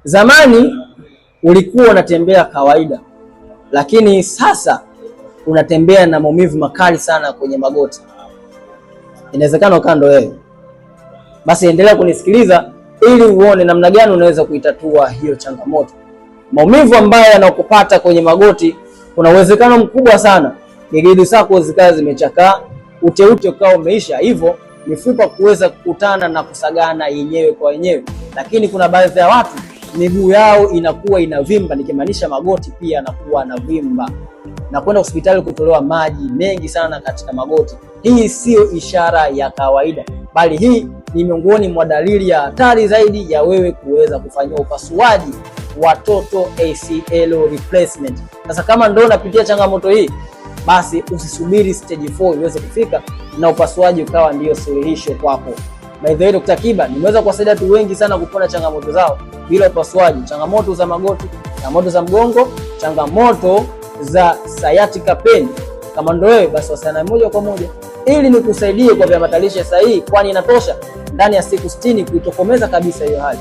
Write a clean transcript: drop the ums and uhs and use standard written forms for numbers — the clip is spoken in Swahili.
Zamani ulikuwa unatembea kawaida, lakini sasa unatembea na maumivu makali sana kwenye magoti. Inawezekana ukawa ndo wewe. Basi endelea kunisikiliza ili uone namna gani unaweza kuitatua hiyo changamoto. Maumivu ambayo yanakupata kwenye magoti, kuna uwezekano mkubwa sana gegedu zako zikawa zimechakaa, uteute ukawa umeisha, hivyo mifupa kuweza kukutana na kusagana yenyewe kwa yenyewe. Lakini kuna baadhi ya watu miguu yao inakuwa inavimba, nikimaanisha magoti pia yanakuwa yanavimba na kwenda hospitali kutolewa maji mengi sana katika magoti. Hii siyo ishara ya kawaida, bali hii ni miongoni mwa dalili ya hatari zaidi ya wewe kuweza kufanyiwa upasuaji wa total ACL replacement. Sasa kama ndo unapitia changamoto hii, basi usisubiri stage 4 iweze kufika na upasuaji ukawa ndiyo suluhisho kwako. By the way, Dr. Kiba nimeweza kuwasaidia watu wengi sana kupona changamoto zao bila upasuaji, changamoto za magoti, changamoto za mgongo, changamoto za sciatica pain. Kama ndo wewe, basi wasiliana moja kwa moja ili nikusaidie kwa viambatalishe sahihi, kwani inatosha ndani ya siku 60 kuitokomeza kabisa hiyo hali.